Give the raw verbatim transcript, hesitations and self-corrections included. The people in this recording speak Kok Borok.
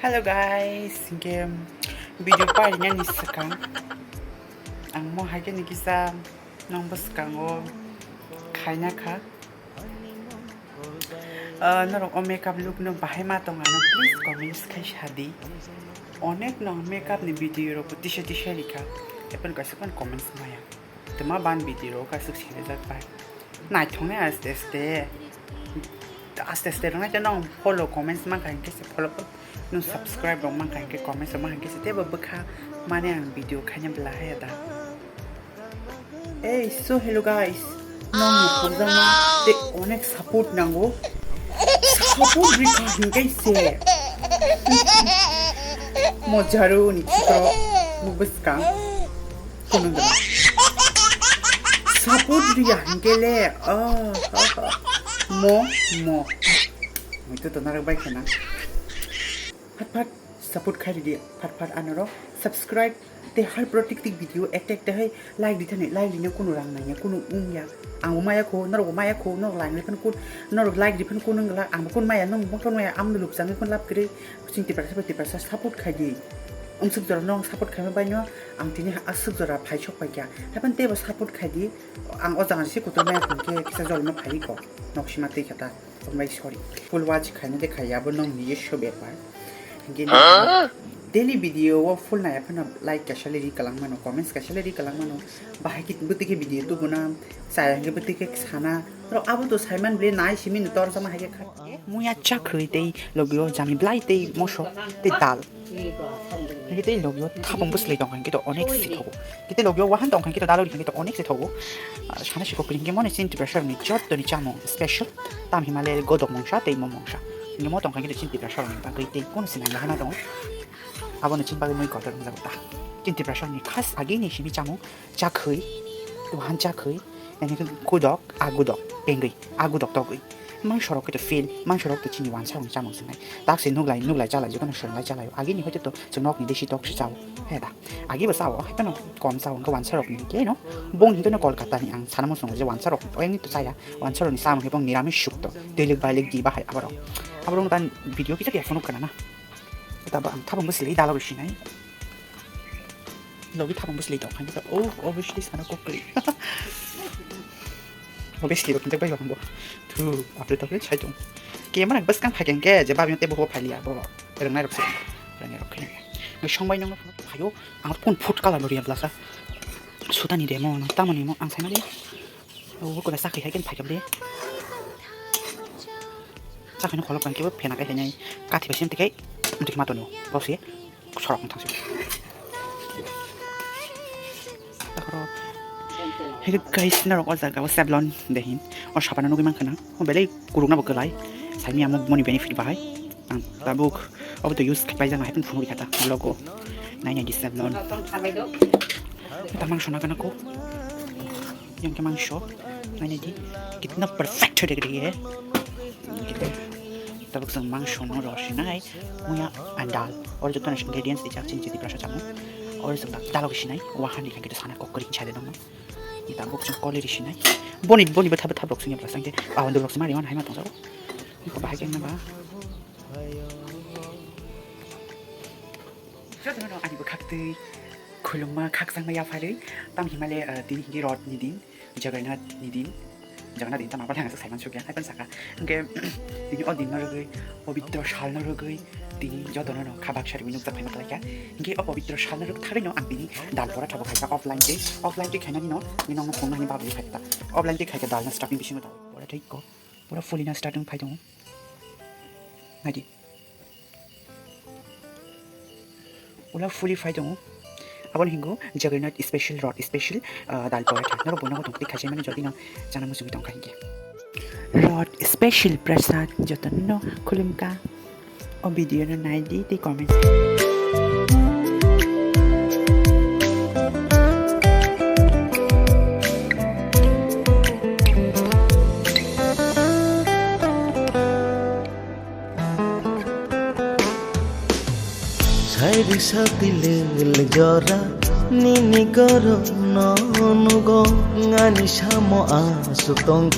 Hello guys, hinkhe video parinani swkang ang mo hai khe ni kisa nang bwskango khaina kha. Ah, norok o makeup look no bahai ma tong ano, please comments khai sadi. Onek no makeup ni video rok tisa tisa rikha, epan kaisa pan comments maya. Tuma ban video rok aswk sinijak bai. Naithoknai aste aste. Aste aste rwngnaikhe nwng follow comments mankha hinkhe se follow, nwng subscribe rok mankha hinkhe comments rok mankha hinkhe se teibo bwkha mani ang video khaina bwla haya da. Hey, so hello guys. Nwng ni hamjakma tei onek support nango. Support rikha hinkhe se. Mojaru ni chikro bwskang. Kunung dala. Support riya hinkhe le. Ah, ah, ah. Mo, mo. Muitu to narwk bai khena. Phat phat support khai ridi, phat phat anoro subscribe tei har protiktik video ekta ekta hai like di thani, like rina kunu rang nangya, kunu wngya. Ang bo maya kho, norok bo maya kho, norok like riphan kun, norok like riphan kun wngla, ang bo kun maya, nong bo kun maya, amno lukchangwi kun lab kwrwi. Chini tiprasa bai tiprasa support khai di. Amswk jora nong support khaima baino ang tini aswk jora phai sok paikha. Haiphano teibo support khai di. Ang o jaga se kotor maya hinkhe kisa jolma phai kho. Nok sima twi kha ta. Tongbai sorry. Full watch khaina de khaiya bo nong nije so bepar. Hinkhe daily video o full naiya phano like kaisa le ri kalang mano, comments kaisa le ri kalang mano. Bahai ki bwtwi khe video tubuna, chaya hinkhe bwtwi khe sana. Ro abo to saiman ble nai simi no tor jama hai khe kha. Muya chakhwi tei logio jami blai tei moso tei dal. Hinkhe tei logio thapung bwslai tongkha hinkhe to onek sithogo. Hinkhe tei logio wahan tongkha hinkhe to dalori hinkhe to onek sithogo. Ah, sana sikok hinkhe mone chini tiprasa ni jotto ni chamung special. Tam himale godok mungsa tei mo mungsa. Hinkhe mo tongkha hinkhe to chini tiprasa ni bagwi tei kono sinai lahana tongo. Abono chini bagwi mui kotor wngjago ta. Chini tiprasa ni khas agini simi chamung chakhwi, wahan chakhwi, hinkhe kudok, agudok, pengwi, agudok togwi. Mangsorok khe to fail, mangsorok to chini wansarokni chamung swngnai. Tak se nuglai, nuglai chalai, jotono swrwnglai chalai. Agini hoite to chwng nokni desi tok se chao. He da. Agi bo chao, hai phano kom chao, hwnkhe wansarokni khe no. Bong hwnkhe no Kolkata ni ang sana muchungo je wansarok, oyang to chaya, wansarokni chamung khe bong niramis suk to. Twilik bailik di bahai aborok. Aborok no tan video kisa khe phunuk kana na. Tabo ang thabang bo silai dalogwi sinai. Logi thabang bo silai tong khaini. Oh, obviously sana kokri. Obviously bo kinjak bai bang bo. Thu, apre to sai tong. Camera bwskang phai khe je babi tebo ho phai liya bo. Rwngnai rok se. Rwngnai rok khe. Ngi song bai nang phayo ang phone food color bo riya blasa. Sutani demo no tamoni mo ang sai mali. Oh, ko da sakhi hai ken phai kam de. Sakhi no kholok bang ke bo phena kai hai nai. Kathi bai sem te kai. Mutri ma tono. Bo se. Sorok thang se. Takro. Hey guys, narok o jaga o sablon de hin. O sabana nugui man khana. O belai kuruk na bo kwlai. Sai mi amo moni benefit bahai. Ang tabuk obo to use khlai jana hai phunuk kha ta vlog o. Nai nai di sablon. Ta mangso na kana ko. Yang ke mangso. Nai nai di. Kitna perfect hoi gaya hai. Tabuk sang mangso no ro sinai. Muya and dal. Or joto na ingredients di chak chin chiti prasa chamu. Or sang dal ko sinai. Wahan di kan kita sana kokori chale dong. Ita bok chwng koli risinai. Boni, boni bo thabo thabo rok singya bwsang khe. Awan dorok sima riwan hai ma tongsa. Iko bahai khe ma ba. Jotono ani bo khaktwi khulumma khakchangma yapharwi. Tam himale, ah, tini hingke rot ni din, Jagannath ni din. Jagannath din tam apa thang saiman sukya. Hai pan saka. Hingke tini o din no rwgwi, pobitro sal no rwgwi. Tini jotono no khabak sari nukjak phaima khlaikha. Hingke o pobitro salno rwktharwi no ang tini dal bora thabo khaikha offline tei, offline tei khainani no, tini nokno phunuknani bagwi khaikha. Offline tei khaikha dal no stuffing bisingo dal bora tei ko. Pura fully no starting phai tongo. Naidi. Pura fully phai tongo. Aboni hingo Jagannath special, rot special, ah, dal paratha. Norok bo nogo tongtwi khaisai mani jodi no chana muchungwi tongkha hinkhe. Rot special prasad jotono khulumkha. O video no nai di tei comment. Sai risa tilil jora nini goro no nugo ngani samo asuk tong.